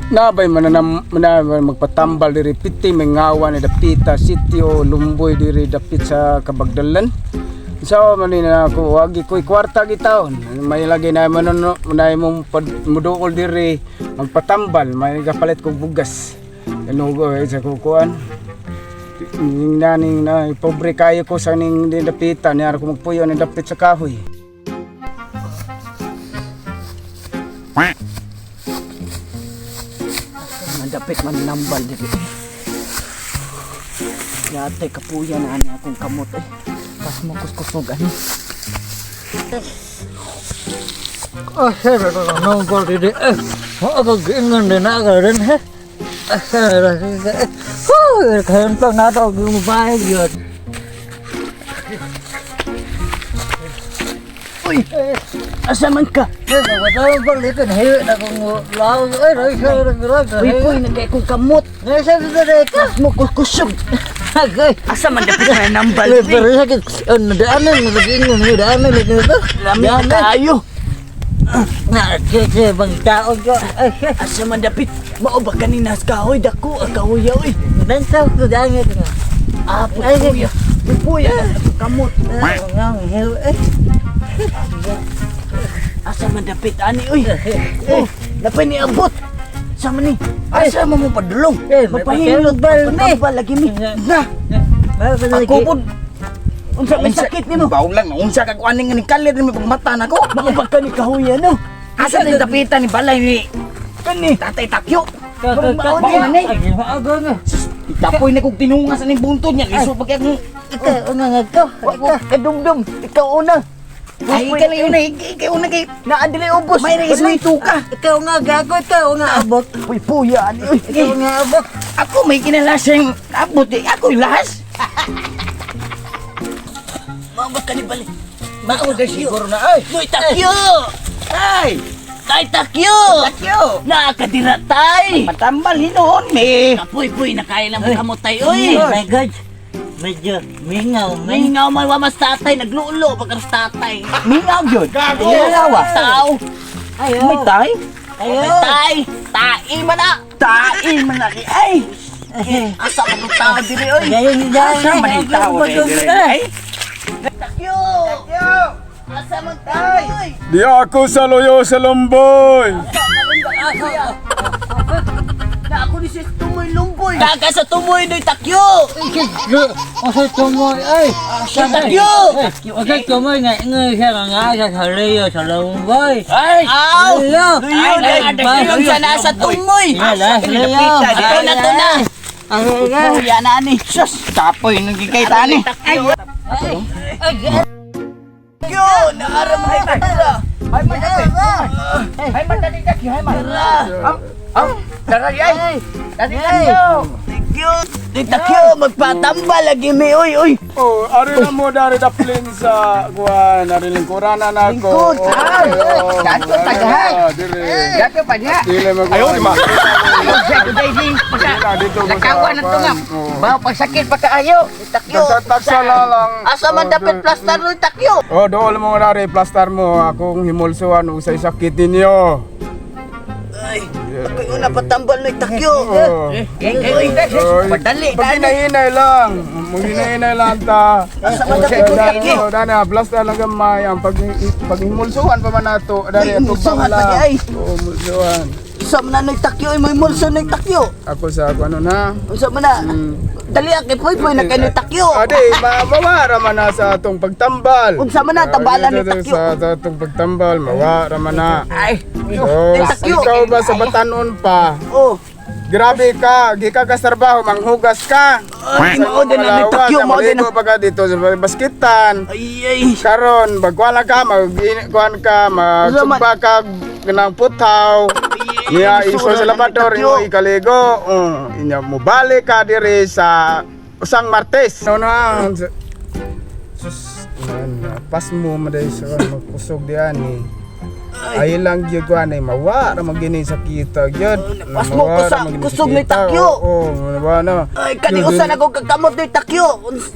Nabay mananam manabay magpatambal diri piti may ngawa ni dapita sitio Lumboy diri dapit sa Kabagdalan. Sa man ni na ako wagi ko'y kwarta gitawon. May lagi na manuno na imong muduol diri magpatambal may kapalit kog bugas. Kanugo eh, sa kukuan. Ning naning na pobre kayo ko sa ning dapitan niya ko magpuyo ni dapit sa kahoy. Nga dapit man nambal diri. Yate kapuya na ani akong kamot eh. Pas mo kuskusog ani. Ah, sir, nang ko didi. Eh, ako giingon din ako rin he. Ah, sir, huh, kayon pa na to gumabay yun. Uy! Asa man ka? Eh, wala ko likan he na kung law ay ray sir ray. Uy, puy, nagkay kong kamot. Nasa sa dere ka. Pas mo kuskusog. Agay. Asa man dapit na nambal Le diri? pero sakit. Ano daanan mo giingon ni daanan lagi to. Lami na kaayo. Na keke bang tao ko. Ay, Asa man dapit? Mao ba kanina sa kahoy dako ang kahoy oy. bentaw ko dangit nga. Ah, puy, puya. Puy, puya na akong kamot. Ngang he. Eh, Asa man dapit ani oy. Oh, napay ni abot. Sa man ni? Asa man mo padulong? Eh, may Magpahilot patambal ni. Patambal lagi mi. Na, Ako ako pod Unsa may sakit nimo? Baw lang unsa ka kuaning ni kalir ni pagmata nako. Mao ba kani kahoy ano? Asa ni dapitan ni balay ni Kani. Tatay Takyo? Mao ni. Itapoy na kog tinunga sa ning buntod niya. Liso pag akong Ikaw una nga ko. Wa ko kadumdum. Ikaw una. Ay, ikaw lang una, ikaw una kay Naa dili ubos. May isuito ka. Ikaw nga gago, ikaw nga abot. Puy puya ani oy. Ikaw nga abot. Ako may kinalasing abot eh. Ako yung lahas. Mao ba kani bali? Mao kay siguro na ay. Noy takyo. Ay, Tay takyo. Takyo. Naa ka dira tay. Matambal hinuon me. Kapuy-puy na kaya lang kamot tay oy. Oh my God. Medyo mingaw, mingaw. Mingaw man wa mas tatay naglulo pagka tatay. Mingaw gyud. Gago. Mingaw ah. Tao. Ayo. May tay. Ayo. Tay. Tai man na. Tai man na kay ay. Asa man ang tao diri oy. Gayon, gayon. Asa man yung tao diri, ay? Takyo. Takyo. Asa man tay? Di ako sa loyo sa Lumboy. Na ako ni sis Tumoy Lumboy. Kaga sa Tumoy noy takyo. Asa tumoy ay. Sa takyo. Asa tumoy nga nga siya nga nga sa Leo sa Lumboy. Ay. Aw. Leo. Luyo Ay, dai. Sa nasa Tumoy. Leo. Ato na to na. Ay, ay. Kuya na ani. Sus, tapoy nang kay tani. Takyo. Takyo, naara mo kay Tara. Ay man dati. Ay man dati Takyo, ay man. Am, am, dara ay. Dati Takyo. Takyo. Di takyo magpatambal lagi mi oy oy. Oh, ari na mo dari daplin sa kuan, ari lingkuranan ako. Lingkod. Oh, oh, Dato ari tagahag. na, Dire. Dato pa niya. Dili mag. Ayaw, di ba? Dito ko sa Nakawa na to nga. kuan. Oh. Bawo pagsakit pa kaayo. Takyo. Tagsa na lang. Asa man Oh, dapat plaster noy takyo. Oh, dool mo dari plastar mo akong himulsuan usay sakit ninyo. Ay, ako'y una patambal noy takyo. Oh. Eh, Padali Pag hinahinay lang. Maghinay lang ta. Asa man dapat Oh, takyo? oh, dana, plaster lang gamay ang pag paghimulsuan pa man nato. Dari Ay, himulsuhan atubang lang. pa di ay. Oo, mulsuan. Sa man na noy takyo ay may mulso noy takyo. Ako sa ako ano na. Unsa man na? Dali ang kay Poy Poy na kay noy takyo. Ade, mawa ra man na sa atong pagtambal. Unsa man na, tambalan ni Ah, Takyo. Sa atong pagtambal, mawa ra man na. Ay, Oh, Ni Takyo. ikaw ba sa batanon pa? Oh. Grabe ka, gikan ka sa trabaho, manghugas ka. Ay, mao din na noy takyo, mao din na. Maligo pa ka dito sa baskitan. Ay ay. Karon, bagwala ka, magkuan ka, magsugba ka ng putaw. Niya iso sa labador, imo ikaligo. Inya mobalik ka diri sa usang Martes. No na. Sus, na, pas mo maday sa magkusog diyan eh. Ay lang gyud ko ani mawa ra magini sa kita gyud. Pas mo Mawa ra kusa- magini sa kusog ni kita. Takyo. Oo, mawa na. Ay kani usa na kog kakamot noy takyo.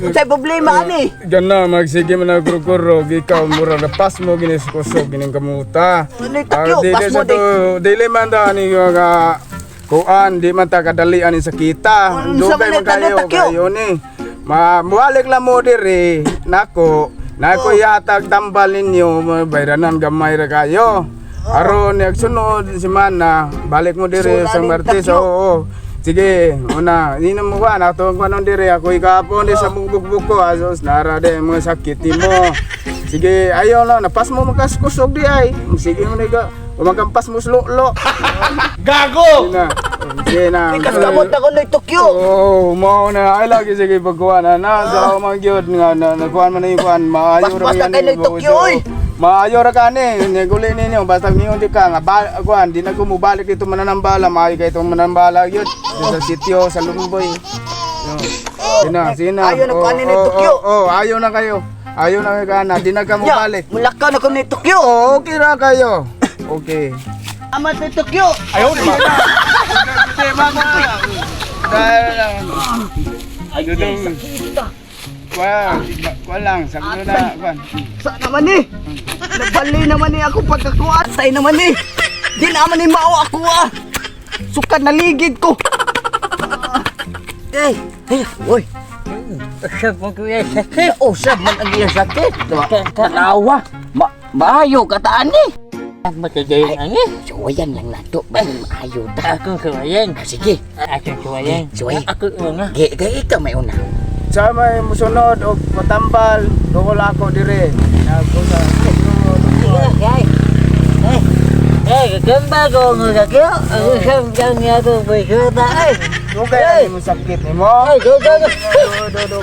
Unsay problema ani? Gana magsige man nagkurkurog ikaw mura na pas mo gini sa kusog gining kamuta. Ano yung takyo? Ah, dili Pas mo sa to, dili man da ani nga Kuan, di man ta kadalian ni sakita. Unsa Dugay man man ni kayo tanong, Takyo? kayo ni. Ma mualik lang mo diri nako. Nako yatag tambal ninyo, bayranan gamay ra kayo. Aron yak sunod semana, balik mo diri Sulat sa ni Martes. Takyo. Oo, oo. Sige, una, hindi na mo kuan, ato ang kuanon diri ako ikapon di sa bugbog ko, asos nara de mga sakit nimo. Sige, ayaw lang, napas mo magkaskusog di ay. Sige mo na ka, umagampas mo slulo. Gago! Sige na. Sige na. Kaskamot ako ni Tokyo. Oo, mao na. Ay lagi sige pagkuan na na sa man gyud nga na nakuan man na yung kuan maayo ra Paspas na yan kayo ni, ng Tokyo, oy. Maayo ra kani, niguli ninyo basta ninyo di ka nga ba, kuan di na ko mobalik dito mananambala, maayo kay itong mananambala gyud dito sa sitio sa Lumboy. Yo. Sina, sina. Ayaw na Oo, kuan ni oo, Tokyo. Oo, ayaw na kayo. Ayaw na kayo kana, di na ka Nya, mobalik. mulakaw na ko ni Tokyo. Oo, okay ra kayo. Okay. Amat ni Tokyo. Ayaw na. Hindi, mama. Dahil lang. Ay, Dudong. Kuwan, kuwan lang, sakto na, kuwan. Sa naman ni. Nagbali naman ni ako pagkakuat. Say naman ni. Di naman ni mao ako ah. Sukad naligid ko. Ay, ay, oy. Usap mo kuya sakit. Usab man ang iyang sakit. Tanawa. Ma maayo kataan ni. Magkagayon ang eh. Suwayan lang nato basin maayo ta. Ako suwayan. Ah, sige. Ako suwayan. Suwayan. Ako una. Ge ge ikaw may una. Sa may musunod o patambal, dukol ako dire. Ako sa Ay. Ay. Ay, kagamba ko ng sakyo. Ako samjang niya ako bisuta. Ay. Dugay ang imong sakit nimo. Ay, go, go, go.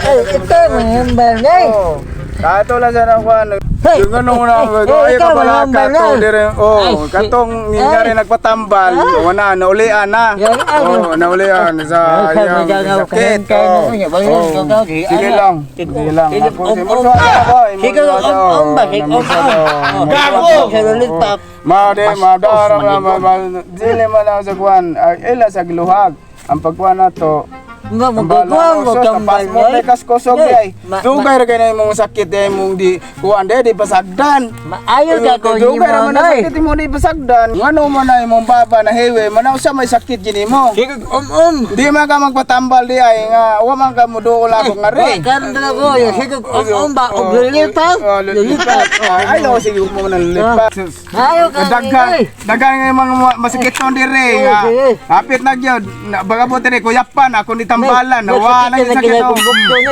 Ay, ito, mga na eh. Oo. Kato lang sa kuwan. Hey! Yung ano na, Hey! ay Hey, ikaw, ka pala mga kato ambal. dire. Oh, Ay, katong ay. nga nagpatambal, wala naulian na. Yan, ay. Oh, naulian sa Ay, iyang sabi niya, sakit. kain, Oh. kain, kain, Oh. kain, kain, kain, Sige kain. lang. Sige lang. Sige, Ako om, si om. Musuan ako. Sige, om, om ba? Sige, om, om. Gago! Sa lollipop. Ma de ma dara ma Bastos, ma dili man ako sa kuan. Ay, ila sa giluhag. Ang pagkuan nato. Nga, magagawa mo Tapas kambal. mo na kaskusog Ay, ay. Dugay ra kay na imong sakit ay imong di kuan de di pasagdan. Maayo ka ko ni Dugay ra mo man ang noy. sakit imo di pasagdan. Ngano man na imong baba na hiwe man usa may sakit gini mo. Sige, om, om. Di man ka magpatambal di ay nga wa man ka muduol ako nga rin. Kanda ko, yung sige, om, om ba? Og lollipop? Oh, lollipop. Ay, lo sige mo na lollipop. Maayo ka Daghan, ni daghan nga yung mga masakit ton dire nga. Sige. Hapit na gyud. Baga po dire kuyapan ako ni tambalan. Nawa na yung sakit oh.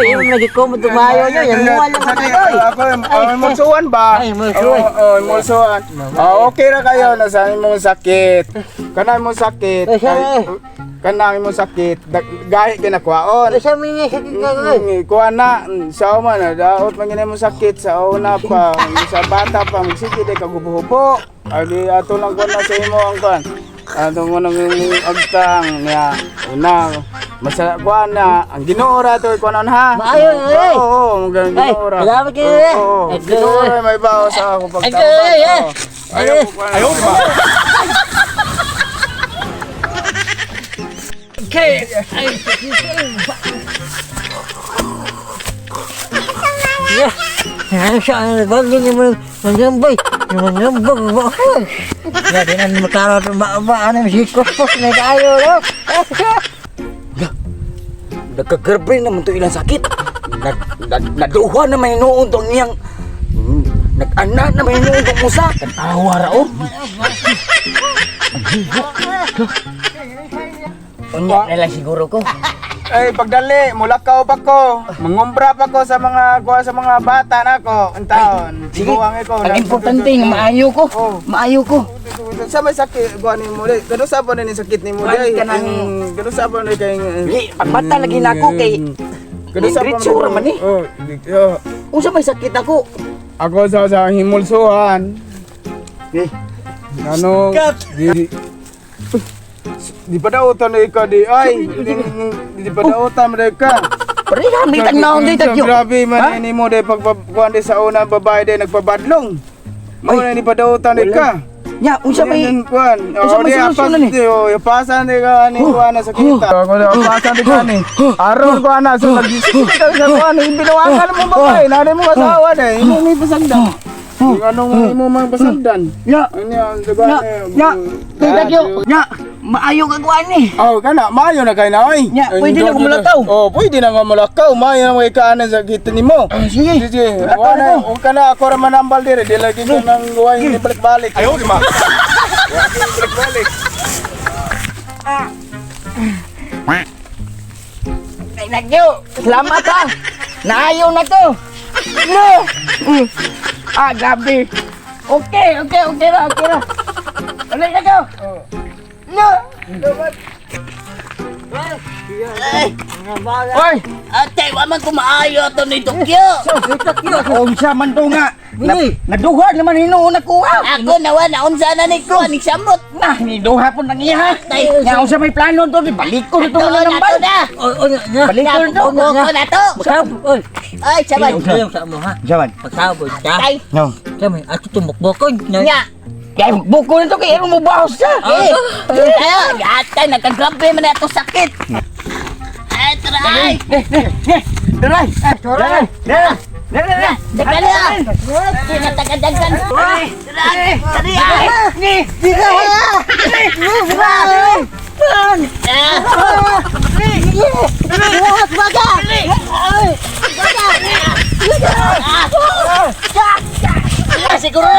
Yung nagikomo tumayo nyo, yung muwal lang Sakit, ako. Ako, mulsuan ba? Ay, mulsuan. Oo, mulsuan. Ah, okay ra kayo na sa imong sakit. Kanang imong sakit. Ay, siya, ay, eh. Kanang imong sakit. Gahi kinakuhaon. Sa mga sakit ka ko. Kuha na, sa man, daot man gina mo sakit sa una pa, sa bata pa, magsige di ka gubo-hubo. Adi ato lang ko na sa imo ang kuan. Ato mo nang imong agtang niya. Una, masa kuan na ang Ginoo ra to kuan ha. Maayo, eh. Oo, oo, ang Ay, Ginoo ra. salamat kayo, eh. Oo, Ay, Ginoo ra may bao sa ako pagtambal. Ay, ay, ay. Oo. Ayaw ko kuan. Ayaw ba? Okay. Ay, Ya, siya bago ni mo manggambay, manggambag ba? Ya, di na makaro ba ano si kuskus na kayo lo. Nagka-girlfriend naman to ilang sakit. Nag, nag, naduha na may noon tong iyang nag-ana na may noon tong usa. Tanawa ra oh. Unya na lang siguro ko. Ay, pagdali, mulakaw pa ko. Mangumbra pa ko sa mga kuha sa mga bata na ko. Ang taon. Sige. Buwang ikaw. Ang importante nga maayo ko. Oh. Maayo ko. Sa may sakit kuha ni mo. Kano sa pa ni sakit ni mo Kuwan day. ka ng- Kano sa pa ni kay Di, pagbata lagi na ako kay Kano sa pa Diretso ra man eh. Oh, oh. Unsa may sakit ako? Ako sa himulsuhan. Eh, Ano? Di, di pa daw na ikaw di ay. Di pa daw na ka. Pareha may tagnaon di tagyo. Grabe man ini mo day pagkuan di sa una babae day nagpabadlong. Mo na ni padautan di ka. Nya, unsa may kuan? unsa may solusyon na ni? Oh, pasan di ka ni kuan na sa kita. Ako na pasan di ka ni. Aron kuan na so nagisip ka sa kuan, binawakan mo babae, nanay mo asawa day. Imo may pasagdan. Yung anong imo mang pasagdan? Nya, Ano yan, diba? nya, nya, tagyo. Nya, Maayo ka kuan ni. Oh, kana maayo na kay na oy. Nya, pwede na kumulakaw. Oh, pwede na nga mulakaw. Maayo na may kaanan sa kita nimo. Oh, sige. Sige. Mulakaw Wala na ko. na, kana ako ra manambal dire, di lagi ko nang luway ni balik-balik. Ayo di ma. Balik-balik. Ay, nagyo. Salamat ha. Naayo na to. No. Ah, grabe. Okay ra, okay ra. Balik na ko. No. Oy, Ate, wa man kumaayo to ni Tokyo. Unsa man to nga? Naduha naman hinuon ako ah. Ako nawa na unsa na ni ko ni samot. Nah, niduha po nang iya. Tay. Nga unsa may plano to, balik ko nito Ato mga na nambal. to na. Oy, oy, nya. Balik ko nito. Ko na to. Magsabot, oy. Ay, sabay. Ayaw sa mo ha. Jawan. Magsabot ka. Tay, No. Kami, ato tumukbokon. nya. Kaya buko nito kay mo baos siya. Eh, tayo, atay nagkagrabe man na ato sakit. Ay, try. Dali. Dali. Dali. Dali. Dali. Daghan na. Tinatagadagan. Try. Try. Ay. Ni. Dali. Ah. Ah, siguro.